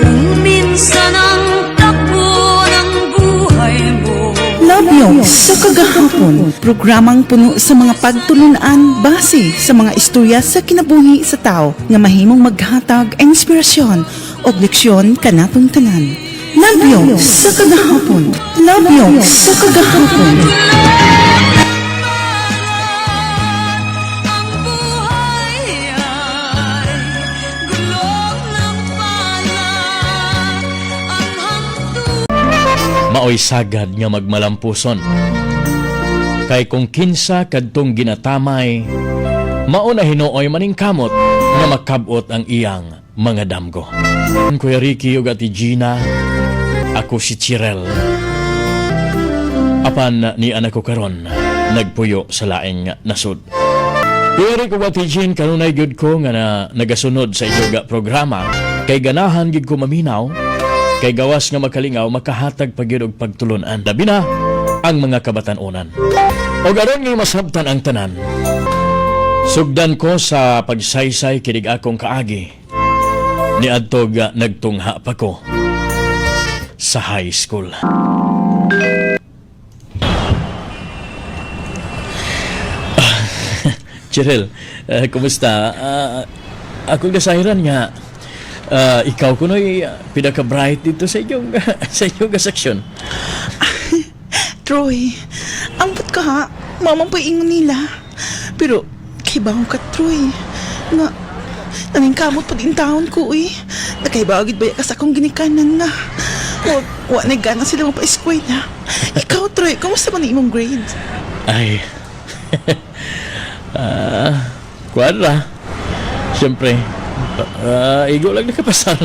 Kung minsan ang takbo ng buhay mo. Labyo sa Kagahapon, programang puno sa mga pagtulunan base sa mga istorya sa kinabuhi sa tao nga mahimong maghatag inspirasyon o leksyon kanatong tanan. Labyo sa Kagahapon, Labyo sa Kagahapon. Ang buhay ay gulong ng palad. Ang hantu Maoy sagad nga magmalampuson. Kay kung kinsa kadtong ginatamay, mao na hinuoy maningkamot nga makabot ang iyang mga damgo. Kuya Ricky ug Ate Gina, ako si Chirel. Apan ni anak ko karon nagpuyo sa laing nasud. Kuya Ricky ug Ate Jean, kanunay gyud ko nga na, nagasunod sa inyong ga programa kay ganahan gyud ko maminaw kay gawas nga makalingaw makahatag pa gyud og pagtulun-an. Labi na ang mga kabatan-onan. Og aron nga masabtan ang tanan. Sugdan ko sa pagsaysay kinig akong kaagi. Niadto ga nagtungha pa ko sa high school. Cheryl, kumusta? Akong nasahiran nga, ikaw kuno'y pinaka-bright dito sa inyong, sa inyong seksyon. Troy, ambot ka ha. Mamang pa ingon nila. Pero, kibaw ka, Troy. Nga, naningkamot pa din taon ko, uy. Nakaibaw agad ba ka sa akong ginikanan nga. Wa, wa na gana sila mapa-eskwela. Ikaw, Troy, kumusta man ang imong grade? Ay, kuwan ra. Siyempre, igo lang nakapasar.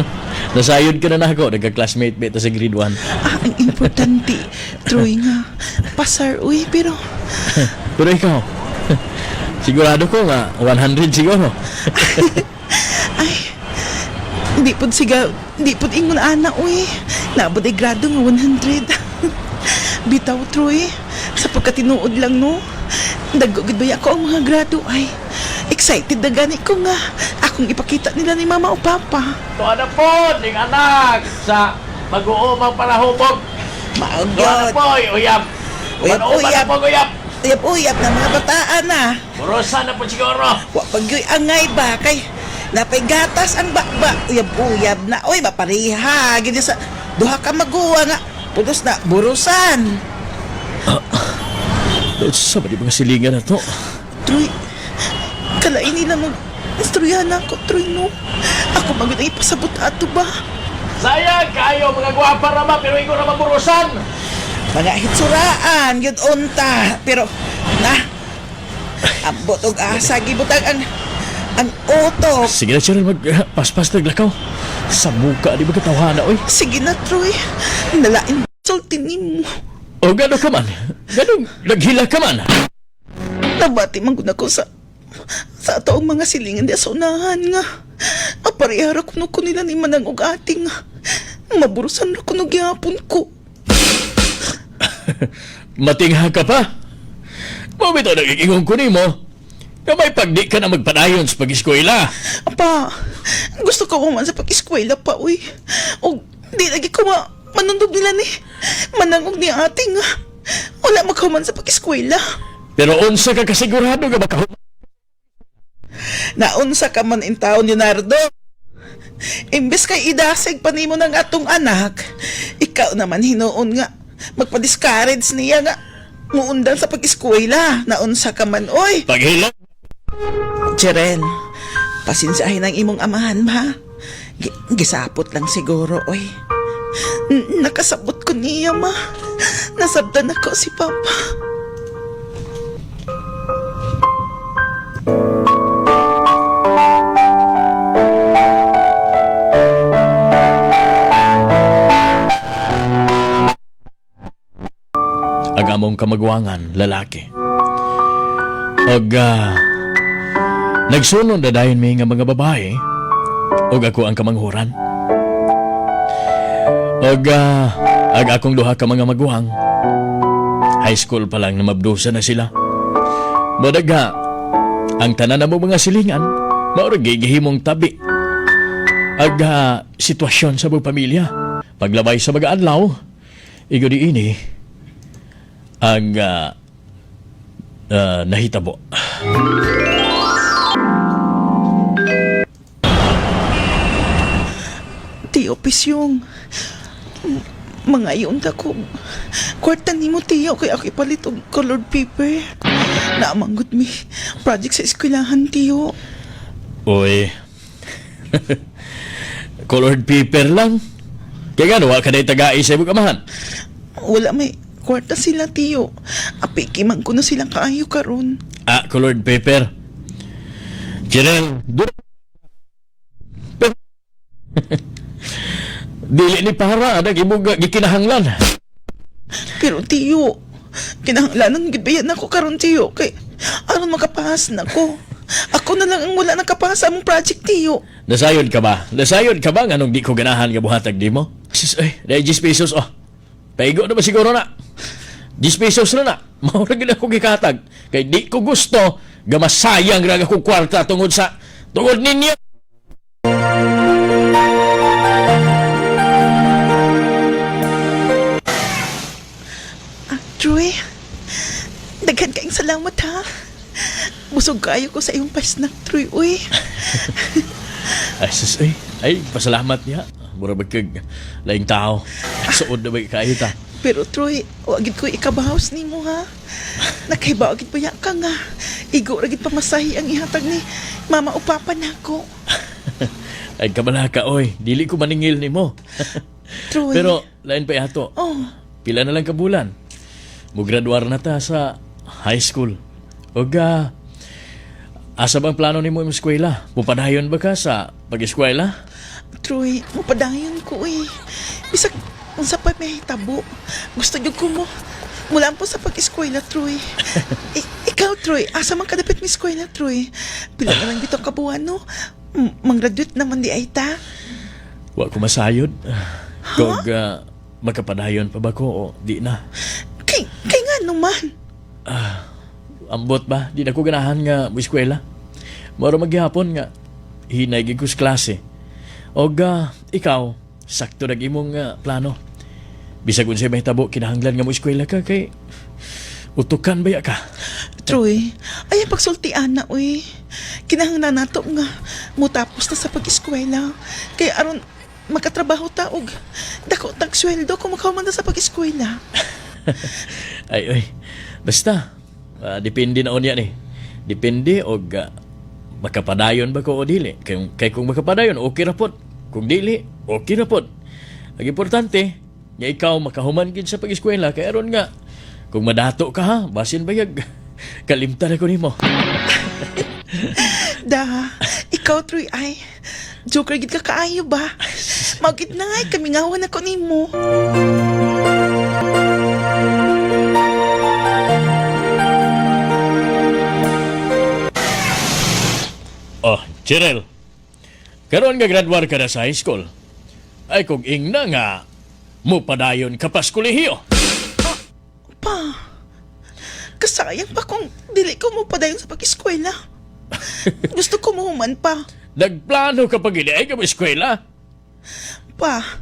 Nasayod ka na na ako, nagka-classmate ba ito sa grade 1. Ah, ang importante, Troy nga. Pasar, uy, pero Pero ikaw, sigurado ko nga, 100 siguro. ay, hindi po siga, hindi po ingon ana, uy. Naabot ay grado nga 100. Bitaw, Troy. Sa pagkatinuod lang, no? Dagogid ba ako ang mga grado, ay. Excited na gani ko nga. Akong ipakita nila ni mama o papa. Tuwa na po, ning anak, sa mag-uumang palahubog. Tuwa na Maagod. po, uyab. Uyab, Uban-uban na uyab. po, uyab. Uyab-uyab na mga bataan na. Burusan na po siguro. Wa pagyoy angay ba kay napay gatas ang bakba. Uyab-uyab na. Uy, mapareha. Gini sa duha ka maguwa nga. Pulos na burusan. Sa ba di mga silingan na to? Troy, kalain nila mag istoryahan ako, Troy, no? Ako magod ang ipasabot ato ba? Sayang kayo mga gwapa rama pero ikaw na maburusan. Mga hitsuraan, yun unta. Pero, na, ambot og asa, gibutang ang utok. Sige na, Cheryl, mag paspas naglakaw. Sa muka, di ba katawhana, oy? Sige na, Troy. Nalain sulti nimo. O gano'n ka man? Gano'n, naghila ka man? Nabati man gud ako sa atoong mga silingan di sa unahan nga. Maparehara kuno ko nila ni Manang og ate nga. Maburusan ra kuno gyapon ko. Matingha ka pa? Mabito nagigingon ko nimo. Kamay pag di ka na magpadayon sa pag-eskwela. Apa, gusto ko man sa pag-eskwela pa, uy. Og di lagi ko manundog nila ni Manang og ni ate nga. Wala makahuman sa pag-eskwela. Pero unsa ka kasigurado nga baka Naunsa ka man in taon, Leonardo. Imbes kay idasig pa nimo ng atong anak, ikaw naman hinuon nga magpa-discourage niya nga muundang sa pag-eskwela. Naunsa ka man, oy. paghilom? Jerel, pasensyahin ang imong amahan, ma. Gisapot lang siguro, oy. Nakasabot ko niya, ma. Nasabdan ako si Papa. Ang among kamagwangan, lalaki. Og Nagsunod na dayon mi nga mga babae ug ako ang kamanghuran. Og ag akong duha ka mga maguhang. High school pa lang namabdusa na sila. Madaga, ang tanan na mo mga silingan, mao ra gigihimong tabi. Ag sitwasyon sa buong pamilya. Paglabay sa mga adlaw, igo di ini ang nahitabo. Tiyo, pisyong. Mga iyon ta ko. Kwarta nimo, tiyo, kay ako ipalit og colored paper. Naamanggot mi. Project sa eskwelahan, tiyo. Uy. Colored paper lang. Kaya nga, wa ka na tagai sa imong amahan. Wala may kwarta sila, tiyo. Apiki man ko na silang kaayo karon. Ah, colored paper. Jirel, dili ni para adag imong gikinahanglan. Pero tiyo, kinahanglanan gid ba ako karon tiyo kay aron makapas na ko. Ako na lang ang wala nakapas sa among project tiyo. Nasayod ka ba? Nasayod ka ba nganong di ko ganahan nga buhatag di mo? Sus, ay, dahil 10 pesos oh. Paigo na ba siguro na? 10 pesos na na. Mao ra gid ako gikatag. Kay di ko gusto nga masayang ra akong kwarta tungod sa tungod ninyo. Ah, Troy, daghan kaayong salamat ha. Busog kaayo ko sa iyong pasnak, Troy. Uy, Ay, sus, ay, ay, pasalamat niya. Mura ba kag laing tao. Suod na ba kaayo ta? Pero Troy, wa gid ko ikabahaws nimo ha. Nakaibaw gid pa ka nga. Igo ra gid pamasahi ang ihatag ni mama o papa nako. Ay, kabala ka, oy. Dili ko maningil nimo. Troy. Pero, lain pa ato. Oh, Pila na lang ka bulan. Mugraduar na ta sa high school. Og asa bang plano nimo imong eskwela? Mupadayon ba ka sa pag-eskwela? Troy, mapadayon ko eh. Bisag unsa pa may hitabo. Gusto gyud ko mo. Mula po sa pag-eskwela, Troy. Ikaw, Troy, asa man ka dapit mi eskwela, Troy? Pila na lang bitaw ka buwan, no? Manggraduate naman di ay ta. Wa ko masayod. Kog makapadayon pa ba ko o di na? Kay nga naman. Ambot ba? Di na ko ganahan nga mo eskwela. Moro maghihapon nga hinay gid ko sa klase. Og ikaw, sakto nag imong plano. Bisag unsay mahitabo kinahanglan nga mo eskwela ka kay utukan ba ya ka? Troy, ay ang pagsultian na, uy. Kinahanglan nato nga mutapos na sa pag-eskwela. Kay aron makatrabaho ta og dako tag sweldo kung makahuman na sa pag-eskwela. Ay, ay. Basta, depende na unya ni. Depende og makapadayon ba ko o dili. Kay kung makapadayon, okay ra pod. Kung dili, okay ra pod. Ang importante, nga ikaw makahuman gid sa pag-eskwela kay aron nga kung madato ka ha, basin bayag kalimtan ako nimo. Da, ikaw Troy ay joker gid ka kaayo ba? Magit na ay kamingawan ako nimo. Oh, Cheryl. Karon nga graduar ka na sa high school. Ay kung ingna nga mupadayon ka pas kolehiyo. Pa, kasayang pa kung dili ko mo padayon sa pag-eskwela. Gusto ko muhuman pa. Nagplano ka pag ay ka mo eskwela. Pa,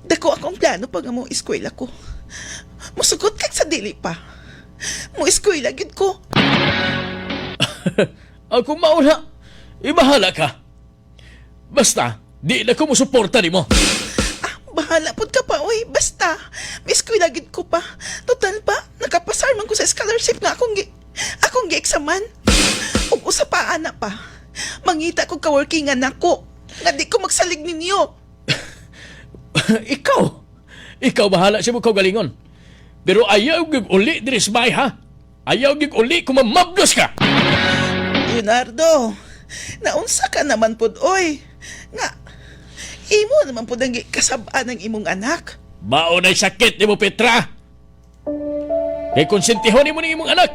dako akong plano pag mo eskwela ko. Musugot kag sa dili pa. Mo eskwela gid ko. Ako mauna, ibahala ka. Basta, di na ko musuporta nimo. Ah, bahala pud ka pa, oy. Basta, may eskwela gid ko pa. Total pa, nakapasar man ko sa scholarship nga akong gi-examan. Ug usa pa ana pa. Mangita ko ka-workingan nako. Nga di ko magsalig ninyo. Ikaw, ikaw bahala sa mo galingon. Pero ayaw gyud uli diri sa bahay, ha. Ayaw gyud uli kung mamabdos ka. Leonardo, naunsa ka naman pud oy. Nga, imo naman pud ang kasab-an ng imong anak. Mao na'y sakit nimo Petra. Kay konsentihon nimo ning imong anak.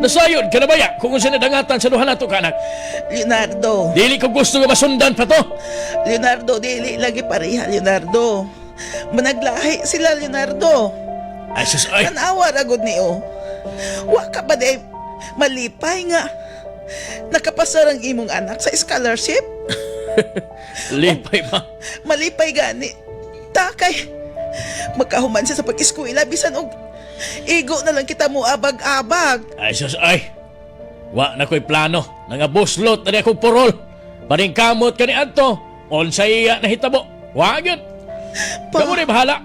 Nasayod ka na baya kung unsa nadangatan sa duha nato ka anak. Leonardo. Dili ko gusto nga masundan pa to. Leonardo, dili lagi pareha, Leonardo. Managlahi sila, Leonardo. Ay sus ay. Tanawa ragod niyo. Wa ka ba di malipay nga nakapasar ang imong anak sa scholarship? Lipay ba? Malipay gani. Takay. Magkahuman siya sa pag-eskwela bisan og igo na lang kita mo abag-abag. Ay sus ay. Wa na ko'y plano. Nangabuslot na di akong purol. Paningkamot ka ni Anto. Unsay iya nahitabo. Wa gyud. Pa, Kamo na bahala.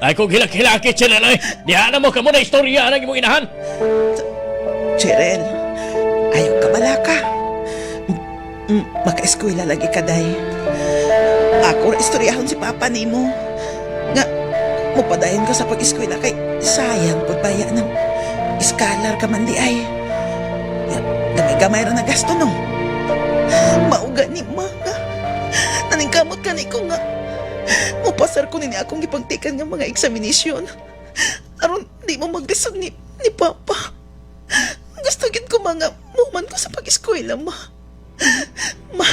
Ay kung hilak-hilakit siya na Diha na mo kamo na istorya ang imong inahan. Cheryl, ayaw ka bala ka. Maka-eskwela lagi ka, day. Ako ra istoryahon si Papa nimo. Nga, mupadayon ka sa pag-eskwela kay sayang pagбaya ng scholar ka man di ay. Ya, gamay-gamay ra na gasto, no? Mauga ni ma nga. Naningkamot ka ni ko nga. Mupasar ko nini akong gipagtikan nga mga examination. Aron di mo maglisod ni Papa. Gusto gid ko mga muman ko sa pag-eskwela, ma. Ma,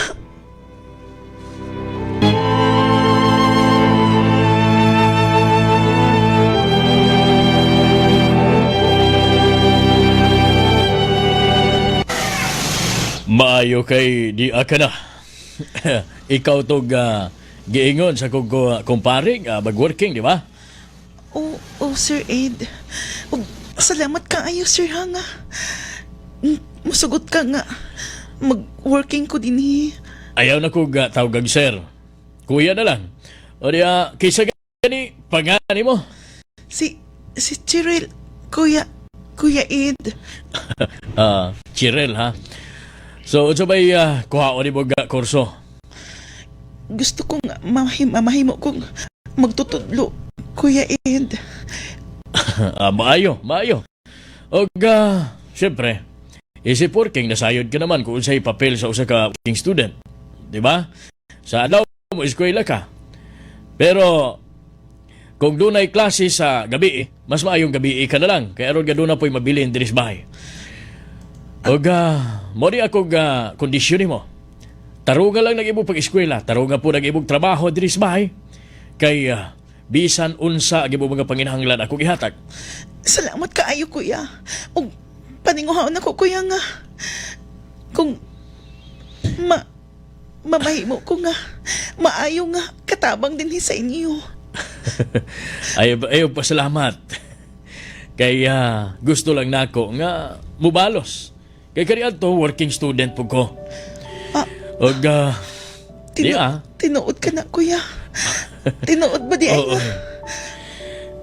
Maayo kay di ka na. Ikaw tog giingon sa kong kumpare nga mag-working, di ba? Oh, Sir Ed. Oh, salamat ka ayo, Sir Hanga. Musugot ka nga. Mag-working ko din eh. Ayaw na kog tawgag sir. Kuya na lang. O diya, kaysa gani, pangani mo. Si Cheryl, Kuya Ed. Chirel ha. So, unsa bay kuha ni mo ga kurso? Gusto kong mamahimo kong magtutudlo, Kuya Ed. Maayo, maayo. Og syempre, isip working nasayod ka naman kung unsay papel sa usa ka working student, di ba? Sa adlaw mo eskwela ka. Pero kung dunay klase sa gabi, mas maayong gabi ka na lang kay aron nga duna po'y mabilin diri sa bahay. Og mo di ako ga kondisyon nimo. Tarunga lang nag-ibog pag-eskwela, tarunga po nag-ibog trabaho diri sa bahay. Kay bisan unsa ang imong mga panginahanglan ako gihatag. Salamat kaayo, Kuya. Og paninguhaon ako, Kuya, nga. Kung mamahimo ko nga, maayo nga, katabang din sa inyo. Ay, ay pasalamat. Kay gusto lang nako nga mubalos. Kay kaniadto working student pud ko. Ah. Og di ah. Tinuod ka na, Kuya. Tinuod ba di ay Oo. nga?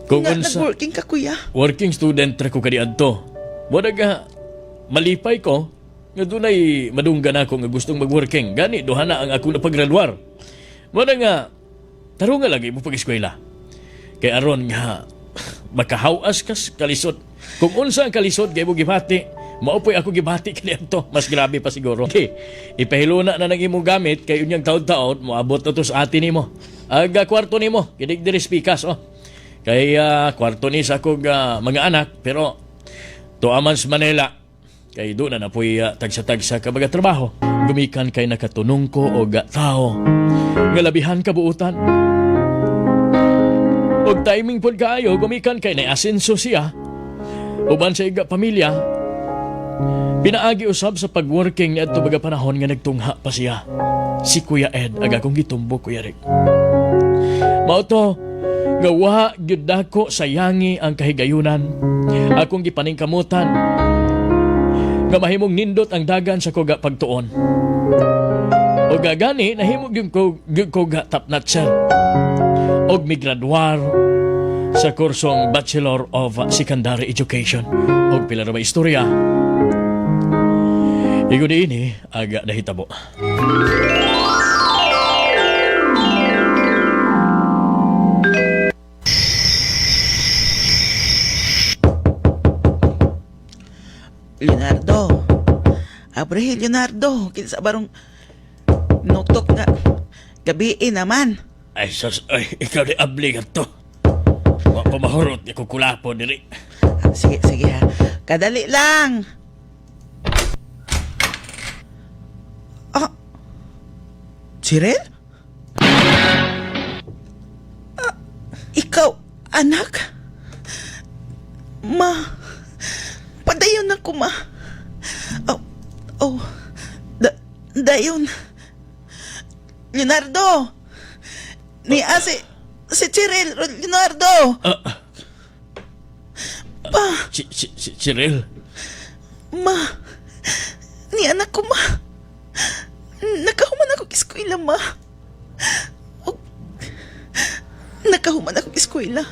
Kung Nga, unsa nag-working ka, Kuya. working student ra ko kaniadto. Mura ga malipay ko nga dunay madunggan ako nga gustong mag-working. Gani duha na ang akong napagraduar. Mura nga tarunga lagi mo pag-eskwela. Kay aron nga makahawas kas kalisod. Kung unsa ang kalisod kay mo gibati, mao po'y ako gibati kaniadto. Mas grabe pa siguro. Okay, ipahiluna na ng imong gamit kay unyang taon-taon moabot na to sa atin nimo. Aga kwarto nimo, kinig diri speakers oh. Kay kwarto ni sa akong mga anak pero tuaman sa Manila kay doon na napoy tagsa-tagsa ka mga trabaho. Gumikan kay nakatunong ko og tao nga labihan kabuutan. Og timing pod kaayo gumikan kay naasenso siya uban sa iga pamilya. Pinaagi usab sa pag-working niadto mga panahon nga nagtungha pa siya. Si Kuya Ed ang akong gitumbok, Kuya Rick. Mao to nga wa gyud dako sayangi ang kahigayunan. Akong gipaningkamutan nga mahimong nindot ang dagan sa koga pagtuon. O gagani nahimo gyud ko ga top notcher. Og migraduar sa kursong Bachelor of Secondary Education. Og pila ra ba istorya. Igo diini aga nahitabo. Leonardo. Abre, Leonardo. Kinsa barong nutok nga. Gabi naman. Ay sus, ay ikaw ni abli to. Wa pa mahurot ni kukulapo diri. Sige, sige ha. Kadali lang. Ah, Cyril? Ah, ikaw, anak? Ma, padayon ako, ma. Oh, oh, dayon. Leonardo! Ni si, si Cyril, Leonardo! Pa, Si Cheryl. ma, ni anak ko, ma. Nakahuman ako eskwela, ma. Og, nakahuman ako eskwela.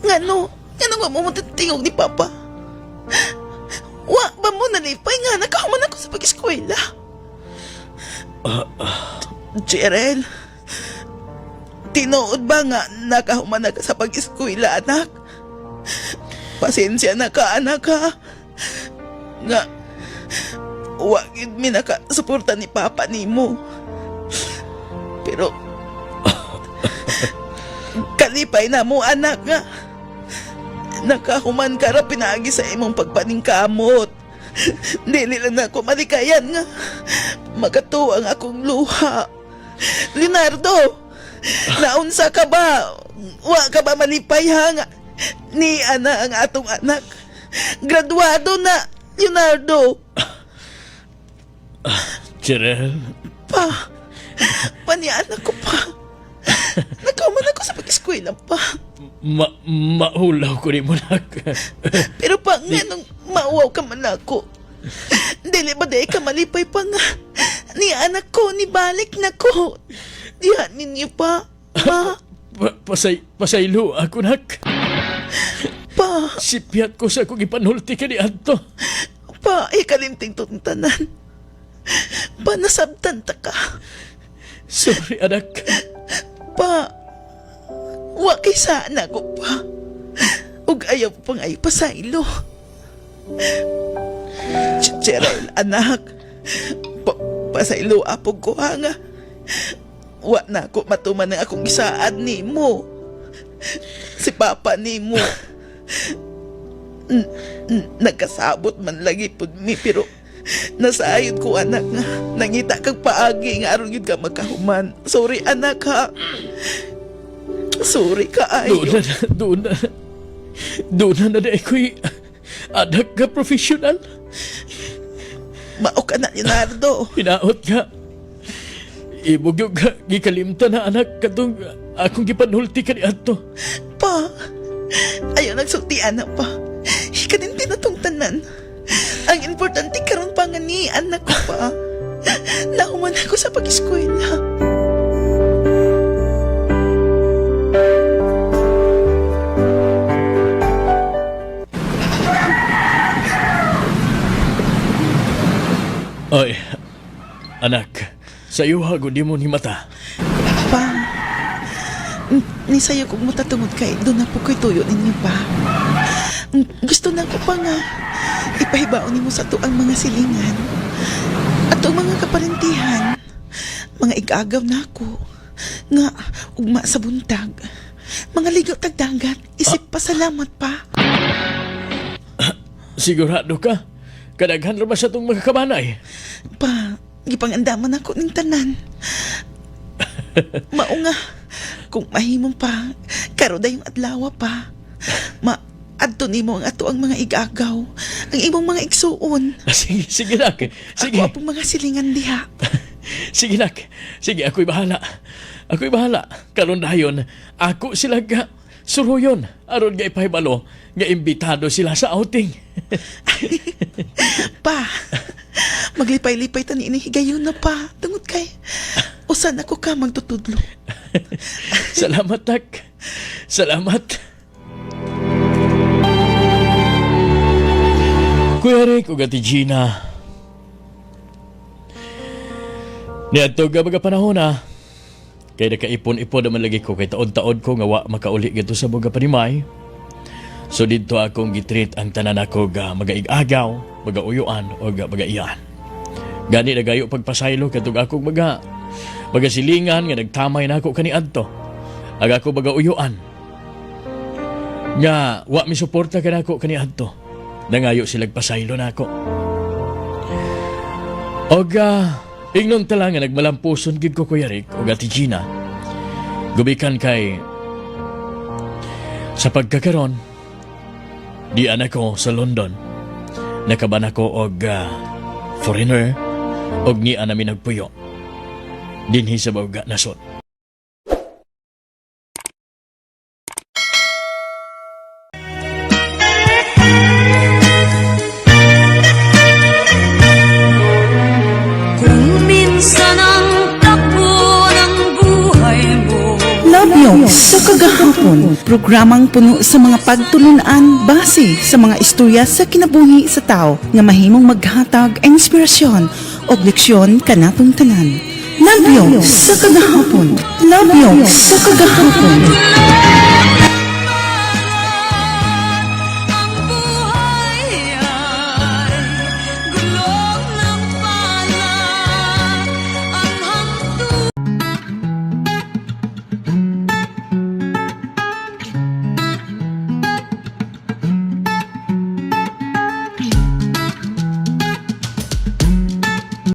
Ngano, ngano wa mo tingog ni Papa? Wa ba mo nalipay nga nakahuman ako sa pag-eskwela? Jerel, tinuod ba nga nakahuman na ka sa pag-eskwela, anak? Pasensya na ka, anak, ha? Nga, wa gyud mi nakasuporta ni Papa nimo. Pero, kalipay na mo, anak, nga. Nakahuman ka ra pinaagi sa imong pagpaningkamot. Dili lang na ako malikayan nga. Makatuwa ang akong luha. Leonardo, naunsa ka ba? Wa ka ba malipay ha nga? Ni ana ang atong anak. Graduado na, Leonardo. Cheryl. Pa, pa ni anak ko pa. Nakahuman ako sa pag-eskwela pa. Maulaw ko ni mo, nak. Pero pa nga nung mauwaw ka man ako. Dili ba di ka malipay pa nga. Ni anak ko, ni balik na ko. Diha ninyo pa. Ma, Pasaylo ako, nak. pa, Sipyat ko sa akong ipanulti ka ni Anto. pa, ikalimting tanan. Pa, nasabtan ta ka. Sorry, anak. Pa, wa kay sa anak ko pa. Ug ayaw pang ayaw pa sa ilo. Cheryl, anak. Pa, pasaylo apog ko ha nga. Wa na ako matuman ang akong gisaad nimo. Si Papa nimo. Nagkasabot man lagi pud mi pero nasayod ko anak nga nangita kag paagi nga aron gyud ka makahuman. Sorry anak ha. Sorry ka ayo. Doon na, doon na. Doon na na na ako'y anak ka professional. Mao ka na Leonardo. Hinaot ka. Ibog yung ka, gikalimta na anak katong akong gipanulti ka ni Anto. Pa, ayaw nagsulti anak pa. Ikanin tinatong tanan. Ang importante karon pa nga ni anak ko pa. Nahuman ako sa pag-eskwela. Ay, anak, sa iyo hago di mo ni mata. Pa, ni sayo kong matatungod kay doon na po ko'y tuyo ninyo pa. Gusto na ko pa nga ipahibaon nimo sa to ang mga silingan at ang mga kaparentihan, mga igagaw na ako nga ugma sa buntag, mga ligaw tagdagat, isip pasalamat pa. Sigurado ka? Kadaghan ra ba sa itong mga kabanay? Pa, gipangandaman ako ning tanan. Mao nga, kung mahimong pa, karo dayong adlaw pa. Ma, adto nimo ang ato ang mga igagaw, ang imong mga igsuon. Sige, sige nak. Sige. Ako apong mga silingan diha. Sige nak. Sige, ako'y bahala. Ako'y bahala. Karon dayon, ako sila ga suruyon. Aron nga ipahibalo, nga imbitado sila sa outing. Pa, maglipay-lipay tani ini higayon na pa. Tungod kay, usan ako ka magtutudlo. Salamat, nak. Salamat. Kuya Rick ug Ate Gina. Niadto ga mga panahon na kay nakaipon-ipon naman lagi ko kay taod-taod ko nga wa makauli gito sa buga panimay. So didto akong gitreat ang tanan ako ga magaig-agaw, magauyuan o ga magaiyaan. Gani nagayo pagpasaylo katong akong mga magasilingan nga nagtamay na ako kaniadto. Ag ako magauyuan. Nga wa mi suporta kanako kaniadto. Nangayo silag pasaylo nako. Og ingnon ta lang nga nagmalampuson gid ko, Kuya Rick ug Ate Gina. Gubikan kay sa pagkakaron di ana ko sa London. Nakaban ako og foreigner og ni ana mi nagpuyo dinhi sa Bawga Nasod. Kung minsan ang takbo ng buhay mo. Labyo sa Kagahapon, programang puno sa mga pagtulunan base sa mga istorya sa kinabuhi sa tao nga mahimong maghatag inspirasyon o leksyon kanatong tanan. Labyo sa Kagahapon, Labyo sa Kagahapon.